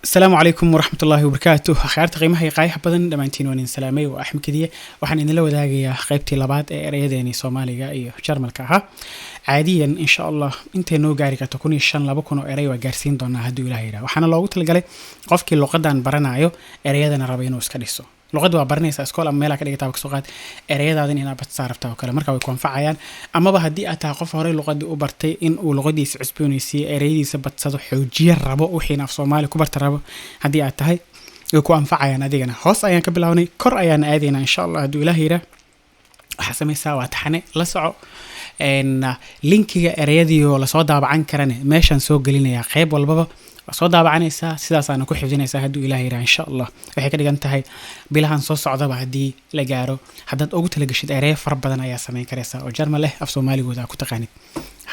Asalaamu calaykum waraxmat ullaahi wabarakaatu. Akhyaarta qiimaha iyo qaayaha badan, dhammaantiin waan idin salaamay. Waa Axmed Kediye. Waxaan idinla wadaagayaa qaybtii labaad ee erayadeeni Soomaaliga iyo Jarmalka ahaa. Caadiyan, insha Allah, intay noo gaari karto 1005, 2000 oo erey waa gaarsiin doonaa hadduu Ilaah yidhaha. Waxaana loogu talagalay qofkii luqadan baranayo, ereyadana raba inuu iska dhiso. Luqadda waa baranaysaa, iskool ama meelaa ka dhigataa, kasoo qaad ereyadaadin inaad badsaa rabtaa oo kale, marka way ku anfacayaan. Amaba haddii aad tahay qof horey luqadii u bartay, in uu luqadiisa cusboonaysiiyo, ereyadiisa badsado, xoojiye rabo, wixiina af Soomaali ku barta rabo haddii aad tahay, way ku anfacayaan adigana. Hoos ayaan ka bilownay, kor ayaan aadaynaa, insha Allah, hadduu Ilaah yidhaah. Waxaa samaysaa waa taxane, la soco. Linkiga ereyadii oo lasoo daabacan karane meeshaan soo gelinayaa. Qeyb walbaba waa soo daabacanaysaa, sidaasaana ku xifdinaysaa hadduu Ilaah yidhaah, insha Allah. Waxay ka dhigan tahay bilahan soo socdaba haddii la gaaro, haddaad ugu talagashid, ereyo fara badan ayaa samayn karaysaa oo Jarmal leh, af Soomaaligooda aa ku taqaanid.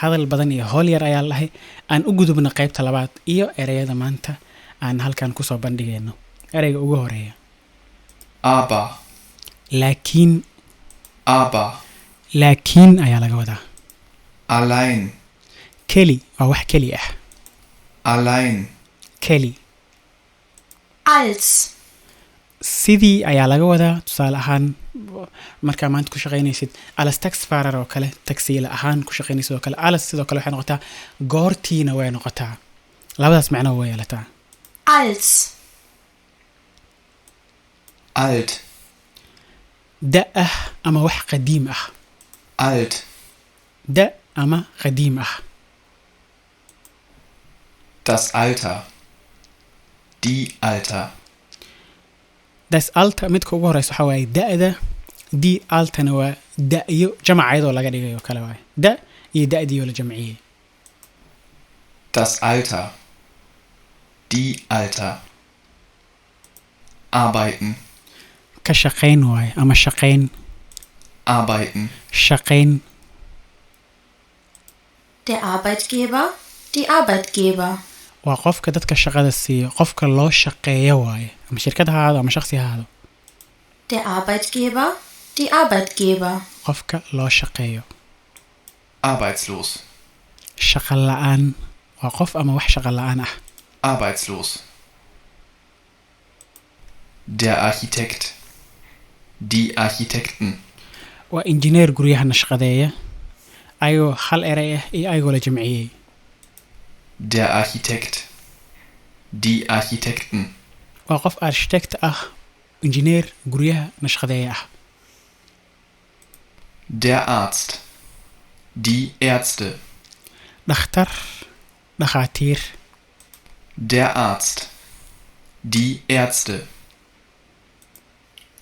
Hadal badan iyo howl yar ayaa lahay. Aan u gudubno qeybta labaad iyo ereyada maanta aan halkan kusoo bandhigayno. Ereyga ugu horeeya: Aber, laakiin. Aber, laakiin ayaa laga wadaa. Allein, Keli, waa wax keli ah. Allein, Keli. Als, Sidii ayaa laga wadaa. Tusaale ahaan, markaa maanta ku shaqaynaysid als Taxifahrer oo kale, taxiila ahaan ku shaqaynaysid oo kale. Als sidoo kale waxay noqotaa goortiina way noqotaa. Labadaas macno way yeelataa. Als, alt, Da ah ama wax qadiim ah. Alt, Da ama qadiim ah. Das Alter, die Alter, Das Alter, midka ugu horeysa waxaa waaye da-da. Die Alterna waa da-yo, jamac ayadoo laga dhigay oo kale waaye, da iyo da-dii oo la jamciyey. Das Alter, die Alter. Arbeiten, Ka shaqayn waaye ama shaqayn. Arbeiten, Shaqayn. Der Arbeitgeber, die Arbeitgeber, Waa qofka dadka shaqada siiyo, qofka loo shaqeeyo waaye, ama shirkad ha ahaado ama shaqsi ha ahaado. Der Arbeitgeber, die Arbeitgeber, Qofka loo shaqeeyo. Arbeitslos, Shaqo la-aan, waa qof ama wax shaqo la-aan ah. Arbeitslos. Der Architekt, die Architekten, Waa injineer guryaha nashqadeeya, ayagoo hal erey ah iyo ayagoo la jamciyey. Der Architekt, die Architekten, Waa qof architect ah, injineer guryaha nashqadeeya ah. Der Arzt, die Ärzte, Dhakhtar, dhakhaatiir. Der Arzt, die Ärzte,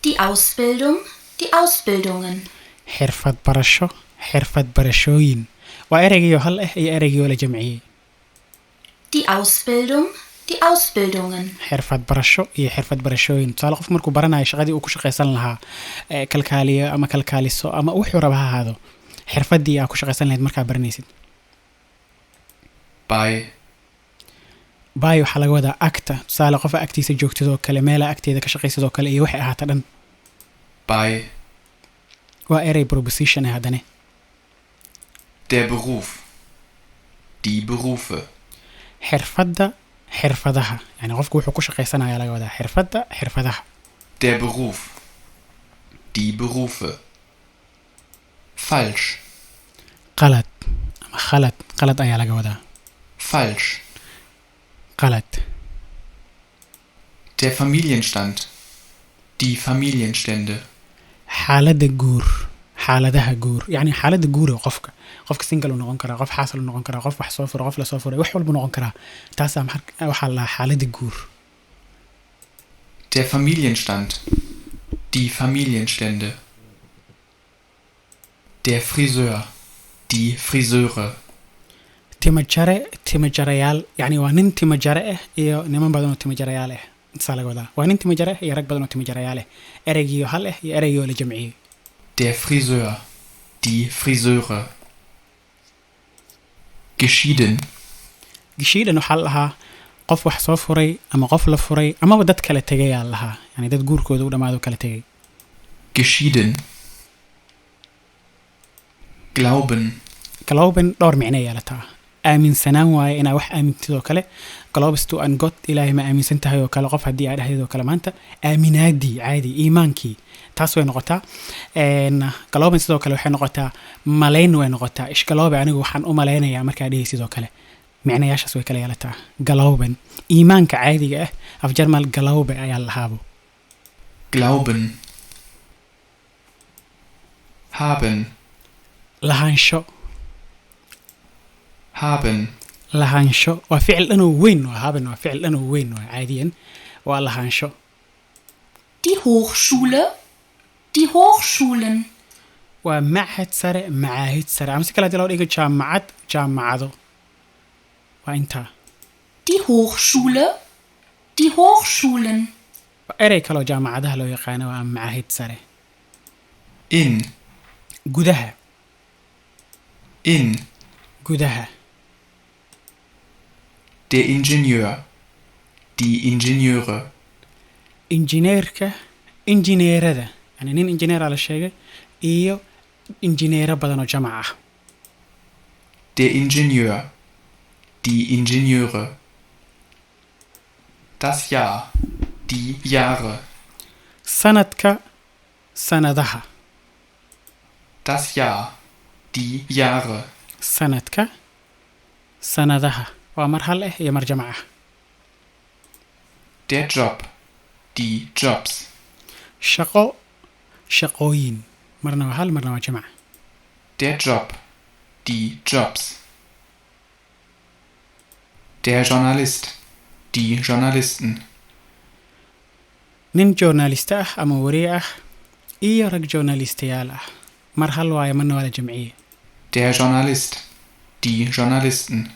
die Ausbildung, die Ausbildungen, Xirfad barasho, xirfad barashooyin. Waa ereygiioo hal ah iyo ereygiioo la jamciyey. Die Ausbildung, die Ausbildungen, Xirfad barasho iyo xirfad barashooyin. Tusaale, qof markuu baranayo shaqadii uu ku shaqaysan lahaa, kalkaaliyo ama kalkaaliso ama wuxuu raba ha ahaado, xirfadii aa ku shaqaysan lahayd markaa baranaysid. Bei, Bei waxaa laga wadaa agta. Tusaale, qofa agtiisa joogtid oo kale, meelaa agteeda ka shaqaysid oo kale iyo waxay ahaata dhan. Bei, Waa erey preposition ah haddane. Der Beruf, die Berufe, Xirfadda, xirfadaha. Yani qofku wuxuu ku shaqaysanaya laga wadaa, xirfadda, xirfadaha. Der Beruf, die Berufe. Falsch, Qalad ama khalad. Qalad ayaa laga wadaa. Falsch. Qalad. Der Familienstand, die Familienstände, Xaaladda guur, xaaladaha guur. Yani xaaladda guur ee qofka. Qofka single uu noqon karaa, qof xaasal uu noqon karaa, qof wax soo furay, qof lasoo furay, wax walbuu noqon karaa. Taasaa waxaa la dhahaa xaaladda guur. Der Familienstand, die Familienstände. Der Friseur, die Friseure, Timajare, timajarayaal. Yani waa nin timajare ah iyo niman badan oo timajarayaal ah. Intaasaa laga wadaa. Waa nin timajare ah iyo rag badan oo timajarayaal ah. Ereygiiyo hal ah iyo ereygii oo la jamciyey. Der Friseur, die Friseure. Geschieden, Geschieden waxaa la dhahaa qof wax soo furay ama qof la furay amaba dad kala tegay aa la dhahaa, yani dad guurkooda u dhamaado kala tegay. Geschieden. Glauben, Glauben dhowr micno yeelataa. Aaminsanaan waaye, inaa wax aamintid oo kale. Glaubst du an Gott, Ilaahay ma aaminsan tahay oo kale, qof haddii aa dhahdeed oo kale maanta. Aaminaadii caadi, iimaankii, taas way noqotaa. Glauben sidoo kale waxay noqotaa malayn, way noqotaa. Ich glaube, anigu waxaan u malaynayaa markaa dhihi sidoo kale. Micnayaashaas way kala yeelataa. Glauben, iimaanka caadiga ah, af Jarmal Glaube ayaa lahaabo. Glauben. Haben. Lahaansho. Haben. Lahaansho waa ficil dhanoo weyn waa. Haben waa ficil dhanoo weyn waa, caadiyan waa lahaansho. Die Hochschule, die Hochschulen. Waa machad sare, macaahid sare, ama si kale hadii loo dhigo jaamacad, jaamacado, waa intaa. Die Hochschule, die Hochschulen. Waa erey kaloo jaamacadaha loo yaqaano, waa macaahid sare. In. Gudaha. In. Gudaha. Der Ingenieur. Die Ingenieure. Injineerka, injineerada, yani nin injineera la sheegay iyo injineero badan oo jamac ah. Der Ingenieur. Die Ingenieure. Das Jahr. Die Jahre. Sanadka, sanadaha. Das Jahr. Die Jahre. Sanadka, sanadaha, waa mar hal ah iyo mar jamac ah. Der Job. Die Jobs. Shaqo, shaqooyin, marna waa hal, marna waa jamac. Der Job. Die Jobs. Der Journalist. Die Journalisten. Nin journaliste ah ama wariye ah iyo rag journalistayaal ah, mar hal waayo, marna waa la jamciye. Der Journalist. Die Journalisten.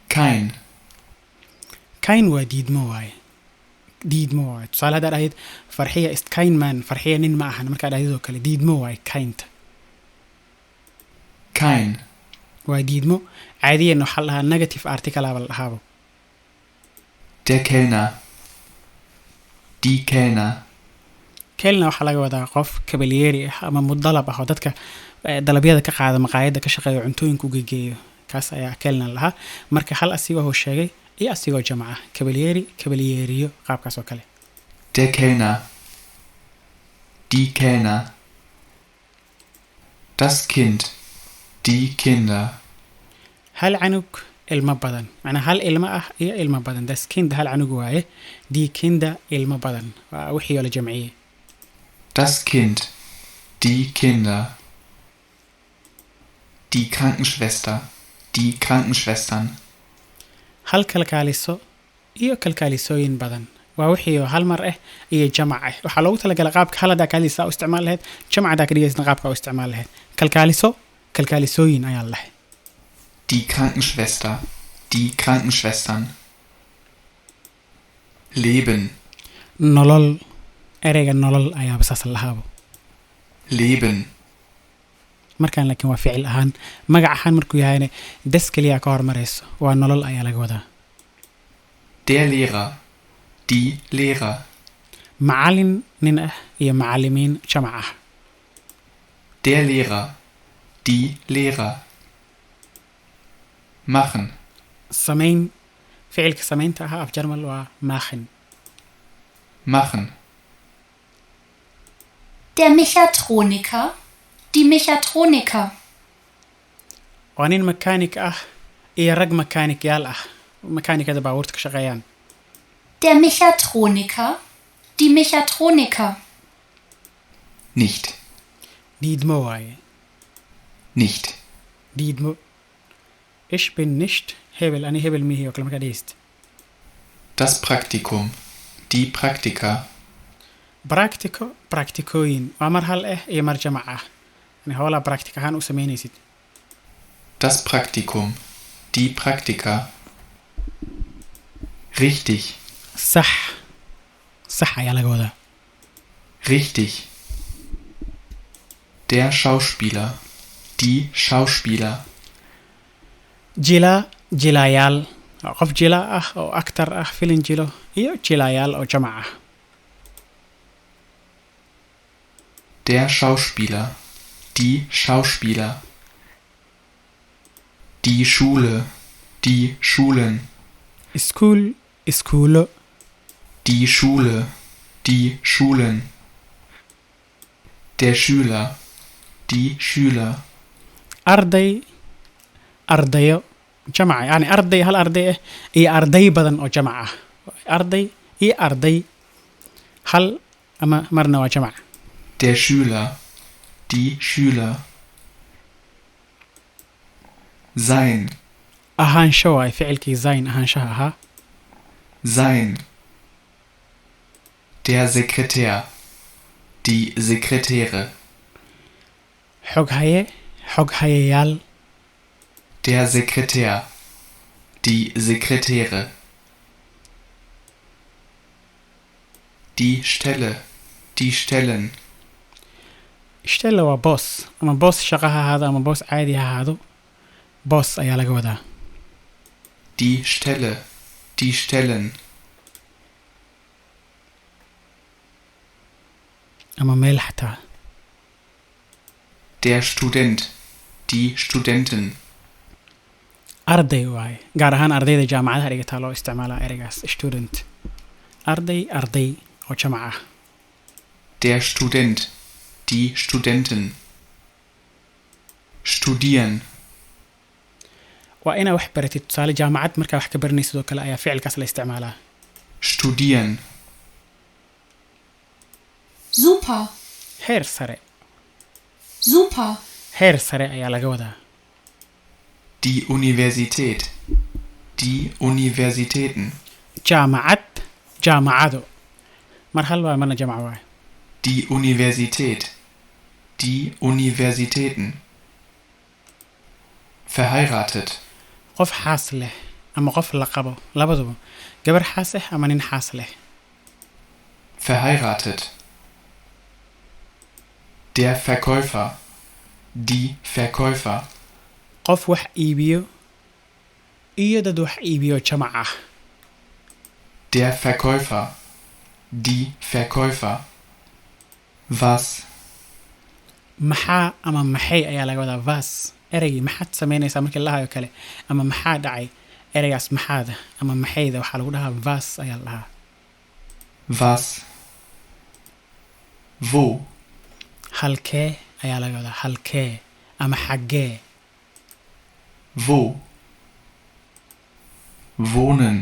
Kein. Kein waa diidmo waaye, diidmo waaye. Tusaale, haddaad dhahayd "Farxiya ist kein Mann", Farxiya nin ma ahan markaad dhahayd oo kale, diidmo waaye kein-ta. Kein. Waa diidmo. Caadiyan waxaa la dhahaa negative article aba la dhahaabo. Der Kellner. Die Kellner. Kellner waxaa laga wadaa qof kabalyeeri ah ama mudalab ah oo dadka dalabyada ka qaada, maqaayadda ka shaqeeya, cuntooyinka u gegeeyo, kaas ayaa Kellner lahaa. Marka hal asigoo hoo sheegay iyo asigoo jamaca, kabalyeeri, kabalyeeriyo, qaabkaas oo kale. Der Kellner. Die Kellner. Das Kind. Die Kinder. Hal canug, ilmo badan, macnaa hal ilmo ah iyo ilmo badan. Das Kind hal canug waaye, die Kinder ilmo badan, waa wixii oo la jamciyey. Das Kind. Die Kinder. Die Krankenschwester. Die Krankenschwestern. Hal kalkaaliso iyo kalkaalisooyin badan, waa wixii oo hal mar ah iyo jamac ah. Waxaa loogu talagalay qaabka hal haddaa kaalisa u isticmaal lahayd, jamac haddaa ka dhigaysna qaabka u isticmaal lahayd. Kalkaaliso, kalkaalisooyin ayaa la lahay. Die Krankenschwester. Die Krankenschwestern. Leben. Nolol, ereyga nolol ayaaba saas la lahaabo. Leben. Markaan laakiin waa ficil ahaan. Magac ahaan markuu yahayna das keliya ka hormarayso, waa nolol ayaa laga wadaa. Der Lehrer. Die Lehrer. Macalin nin ah iyo macalimiin jamac ah. Der Lehrer. Die Lehrer. Machen. Samayn, ficilka samaynta ahaa af Jarmal waa machen. Machen. Der Mechatroniker, die Mechatroniker. Waa nin makaanik ah iyo rag makaanikyaal ah, makaanikada baabuurta ka shaqeeyaan. Der Mechatroniker, die Mechatroniker. Nicht. Diidmo waaye. Nicht. Diidmo. Ich bin nicht hebel, ani hebel mihi oo kale markaa dhegeyst. Das Praktikum. Die Praktika. Praktikum, praktikooyin, waa mar hal ah iyo mar jamac ah, yani howlaa practic ahaan u samaynaysid. Das Praktikum. Die Praktika. Richtig. Sax, sax ayaa laga wadaa. Richtig. Der Schauspieler. Die Schauspieler. Jilaa, jilaayaal. Waa qof jilaa ah oo actor ah, filin jilo, iyo jilaayaal oo jamac ah. Der Schauspieler. Die Schauspieler. Die Schule, die Schulen. Iskuul, iskuulo. Die Schule, die Schulen. Der Schüler, die Schüler. Arday, ardayo jamaca, yani arday hal arday ah iyo arday badan oo jamac ah. Arday iyo arday hal ama marna waa jamac. Der Schüler, die Schüler. Sein, ahaansho waay ficilkii sein, ahaanshaha ahaa. Sein. Der Sekretär, die Sekretäre. Xoghaye, xoghayayaal. Der Sekretär, die Sekretäre. Die Stelle, die Stellen. Stelle waa boos, ama boos shaqo ha ahaado ama boos caadi ha ahaado, boos ayaa laga wadaa. Die Stelle, die Stellen. Ama meel xataa. Der Student, die Studenten. Arday waaye, gaar ahaan ardayda jaamacadaha dhigataa loo isticmaalaa ereygaas student. Arday, arday oo jamac ah. Der Student, die Studenten. Studieren. Waa inaa wax baratid, tusaale jaamacad markaa wax ka baranaysid oo kale ayaa ficilkaas la isticmaalaa. Studieren. Super. Heer sare. Super. Heer sare ayaa laga wadaa. Die Universität, die Universitäten. Jaamacad, jaamacado. Mar hal waay marna jamac waay. Die Universität, die Universitäten. Verheiratet. Qof xaas leh ama qof la qabo, labaduba, gabar xaas ah ama nin xaas leh. Verheiratet. Der Verkäufer, die Verkäufer. Qof wax iibiyo iyo dad wax iibiyo jamac ah. Der Verkäufer, die Verkäufer. Was? Maxaa ama maxay ayaa laga wadaa was. Ereygii maxaad samaynaysaa markii la hayo kale, ama maxaa dhacay, ereygaas maxaada ama maxayda waxaa lagu dhahaa was ayaa la dhahaa. Was? Wo? Halkee ayaa laga wadaa, halkee ama xaggee. Wo? Wohnen.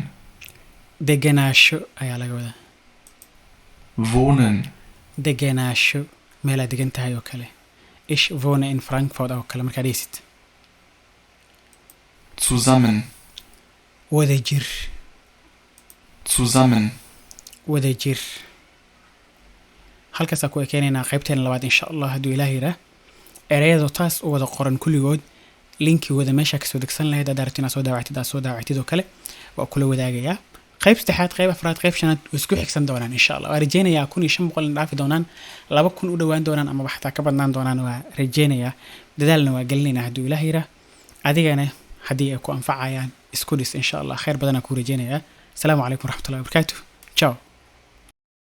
Degenaansho ayaa laga wadaa. Wohnen. Degenaansho, meelaad degan tahay oo kale. Ich wohne in Frankfurt oo kale markaad dhehaysid. Zusammen. Wadajir. Zusammen. Wadajir. Halkaasaa ku ekeenaynaa qaybteena labaad insha Allah hadduu Ilaah yiraa. Ereyadu taas u wada qoran kulligood, linkigooda meesha kasoo degsan lahayd haddaad rabtid inaad soo daawactid, aad soo daawactid oo kale waa kula wadaagayaa. Qayb saddexaad, qayb afraad, qayb shanaad way isku xigsan doonaan insha Allah. Waa rajeynayaa 1500 in dhaafi doonaan, 2000 u dhowaan doonaan amaba xataa ka badnaan doonaan waa rajeynayaa. Dadaalna waa gelinaynaa hadduu Ilaah yiraa. Adigana haddii ay ku anfacayaan isku dhis insha Allah, khayr badanaa kuu rajeynayaa. Asalaamu calaykum waraxmatullahi wabarakaatuh.